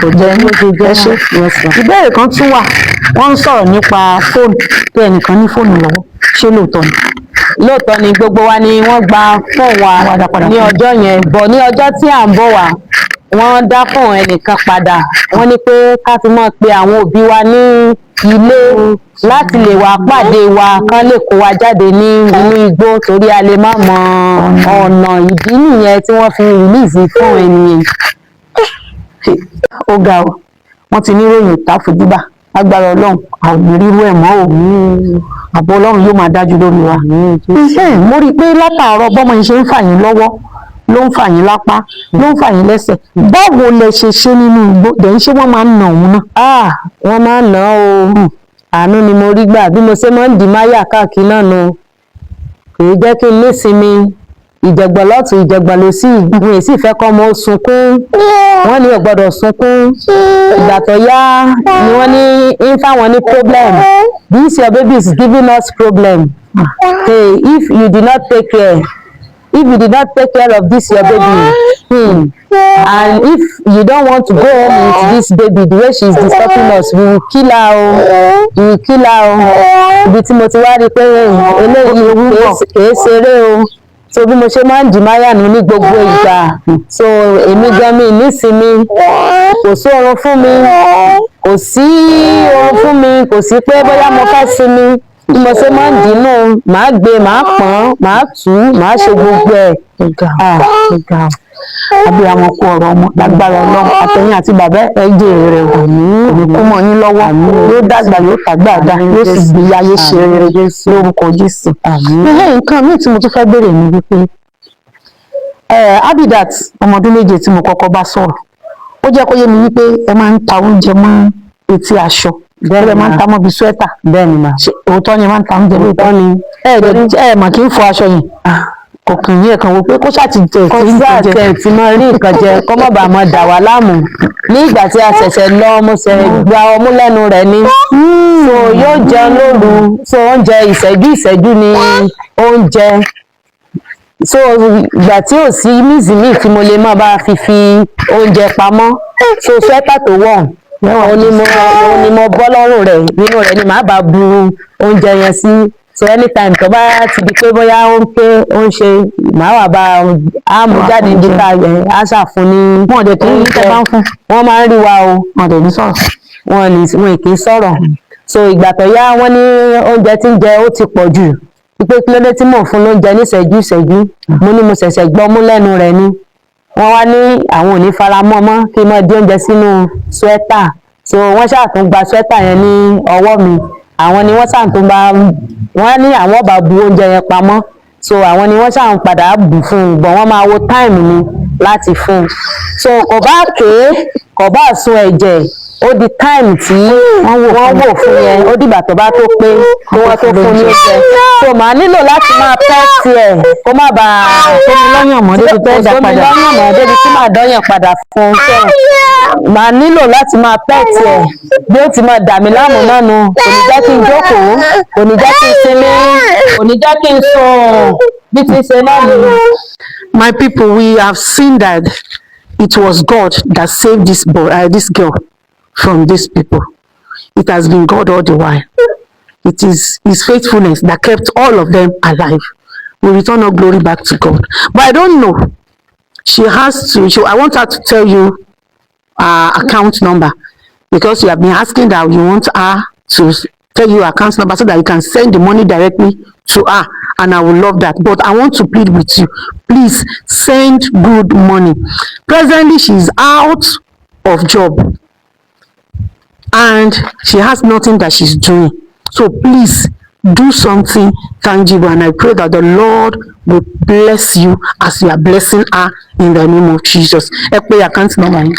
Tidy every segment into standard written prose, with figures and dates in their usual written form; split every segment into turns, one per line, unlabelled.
Kò jẹ́
Bó ṣe jẹ́.
Ẹ ṣe.
Yes, ma.
Ìbéèrè kan tún wà. Wọ́n ń sọ̀rọ̀ nípa fóònù, pé ẹnìkan ní fóònù lọ́wọ́. Ṣé lóòótọ́ ni?
Lóòótọ́ ni, gbogbo wa ni wọ́n gba fóònù wa
Wọ́n dá padà
ní
fún
ọjọ́ yẹn bọ̀. Ní ọjọ́ tí à ń bọ̀ wá, wọ́n dá fóònù ẹnìkan padà. Wọ́n ní pé ká fi mọ́ pe àwọn òbí wa ní ilé láti lè wá pàdé wa, kán lè kó wa jáde ní inú igbó, torí a lè má mọ ọ̀nà. Ìdí nìyẹn tí wọ́n fi release fóònù ẹnìyẹn.
Ó ga o! Wọ́n ti ní ròyìn ìta fojúbà. Agbára Ọlọ́run, àwọn ò ní rírú ẹ̀ mọ́ o. Àbọ̀ Ọlọ́run yóò máa dájú lórí wa. Ẹhẹ́n, mo rí i pé látàárọ̀, bọ́mọ yìí ṣe ń fà yín lọ́wọ́ ló ń fà yín lápá, ló ń fà yín lẹ́sẹ̀. Báwo lẹ ṣe ṣe nínú igbó dẹ̀ ń ṣe? Wọ́n máa ń nà òun náà?
Ah, wọ́n máa ń nà á o. Àánú ni mo rí gbà. Bí mo ṣe máa ń dì máyà káàkiri náà nu, kì í jẹ́ kí n nísinmi. Ìjẹ̀gbọ̀n lọ́tún, ìjẹ̀gbọ̀n lósì. Wọn èsì fẹ́ kọ́ ọmọ ó sunkún, wọ́n ní ò gbọ́dọ̀ sunkún. Ìgbà tó yá ni wọ́n ní ń fáwọn ní problem. "This your baby is giving us problem. Hey, if you did not take care, if you did not take care of this your baby, and if you don't want to go home with this baby, the way she is disturbing us, we will kill her o, we will kill her o." Ibi tí mo ti wá rí i pé eléyìí kìí ṣeré o. So bí mo ṣe máa ń dì máyà nù ní gbogbo ìgbà. So èmi gan mi nísinmi, kò sí oorun fún mi, kò sí oorun fún mi, kò sí pé bóyá mo fẹ́ sinmi. Bí mo ṣe máa ń dínú, màá gbé, màá pọ́n, màá tù ú, màá ṣe gbogbo ẹ̀.
Ó ga, ó ga! Abiyamọ kú ọ̀rọ̀ ọmọ. Lágbára Ọlọ́run, àtẹ̀yìn àti bàbá ẹ jèrè rẹ̀ o. Kò ní kú mọ́ yín lọ́wọ́. Yóò dàgbà, yóò tàgbà dá, yóò sì gbé ayé ṣe rere lórúkọ Jésù. Ẹhẹ́, nǹkan míì tí mo tún fẹ́ béèrè ni wípé Abidat, ọmọ ọdún 7 tí mo kọ́kọ́ bá sọ̀rọ̀, ó jẹ́ kó yé mi wípé ẹ máa ń ta oúnjẹ mọ́ etí aṣọ, ẹ máa ń ta mọ́ bíi sweater.
Bẹ́ẹ̀ ni mà.
Ṣé òótọ́ ni ẹ máa ń ta oúnjẹ lóòótọ́?
Òótọ́ ni.
Ẹ ẹ mà kí ń fọ aṣọ yẹn, kò kì í yẹ kan wo pé kó ṣáà ti jẹ
Kó
tí ń
sáà
jẹ.
tẹ̀ tí mo rí nǹkan jẹ, kó má bàa mọ dà wá láàmú. Ní ìgbà tí a ṣẹ̀ṣẹ̀ lọ, mo ṣe gba ọmú lẹ́nu rẹ̀ ni. So yóò jẹun lóru. So oúnjẹ ìṣẹ́jú ìṣẹ́jú ni oúnjẹ. So ìgbà tí ò sí mísìmí tí mo lè máa bá fi oúnjẹ pamọ́, so sweater tó wọ̀, òun ni mo bọ́ lọ́rùn rẹ̀, nínú rẹ̀ ni màá bá bu oúnjẹ yẹn sí. So anytime tó bá ti di pé bóyá ó ń pé ó ń ṣe, màá wà bá a mú jáde níbi tá a ṣàfún ní.
Wọn ò dẹ̀ kí ń tẹ́ bá ń fún.
Wọ́n máa ń rí wa o.
Wọn ò dẹ̀ ní sọ̀rọ̀?
Wọn ní, wọn kì í sọ̀rọ̀. So ìgbà tó yá, wọ́n ní oúnjẹ tí ń jẹ ó ti pọ̀ jù, wípé kí ló dé tí mò ń fún lóúnjẹ níṣẹ́jú ìṣẹ́jú. Mo ní mo ṣẹ̀ṣẹ̀ gbọ́ mú lẹ́nu rẹ̀ ni. Wọ́n wá ní àwọn ò ní fara mọ́ mọ́ kí n máa di oúnjẹ sínú sweater. So wọ́n ṣàtún gba sweater yẹn ní ọwọ́ mi. Àwọn ni wọ́n ṣàtún bá wọ́n ní àwọn bá bu oúnjẹ yẹn pamọ́. So àwọn ni wọ́n ṣàn padà bù fún un bọ̀. Wọ́n máa wo time ni láti fún un. So kò bá ké, kò bá sun ẹ̀jẹ̀, ó di time tí wọ́n wò fún yẹn. Ó dìgbà tó bá tó pé kí wọ́n tó fún ní oúnjẹ. So màá nílò láti máa pẹ́ tiẹ̀ kó má bàa
Sómi lọ́yàn mọ́ débi tẹ́ ẹ dá
sómi
padà.
lọ́yàn mọ́ débi tí màá dọ́yàn padà fún un. So màá nílò láti máa pẹ́ tiẹ̀. Bí ó ti máa dà mí láàmú náà nu, kò ní jẹ́ kí n jókòó, kò ní jẹ́ kí n sinmi, kò ní jẹ́ kí n sùn. Bí ti ṣe náà nìyí.
My people, we have seen that it was God that saved this boy, this girl from these people. It has been God all the while. It is His faithfulness that kept all of them alive. We return all glory back to God. But I don't know. She has to. I want her to tell you her account number, because you have been asking that you want her to tell you her account number so that you can send the money directly to her, and I would love that. But I want to plead with you, please send good money. Presently, she's out of job and she has nothing that she's doing, so please do something tangible, and I pray that the Lord will bless you as you are blessing her, in the name of Jesus. Ẹ pé account number yín.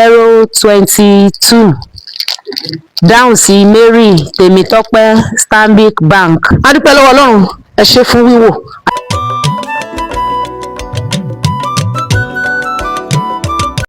0023044022, dáhùn sí Mary Tèmítọ́pẹ́, Stanbic Bank.
A dúpẹ́ lọ́wọ́ Ọlọ́run. Ẹ ṣé fún wíwò.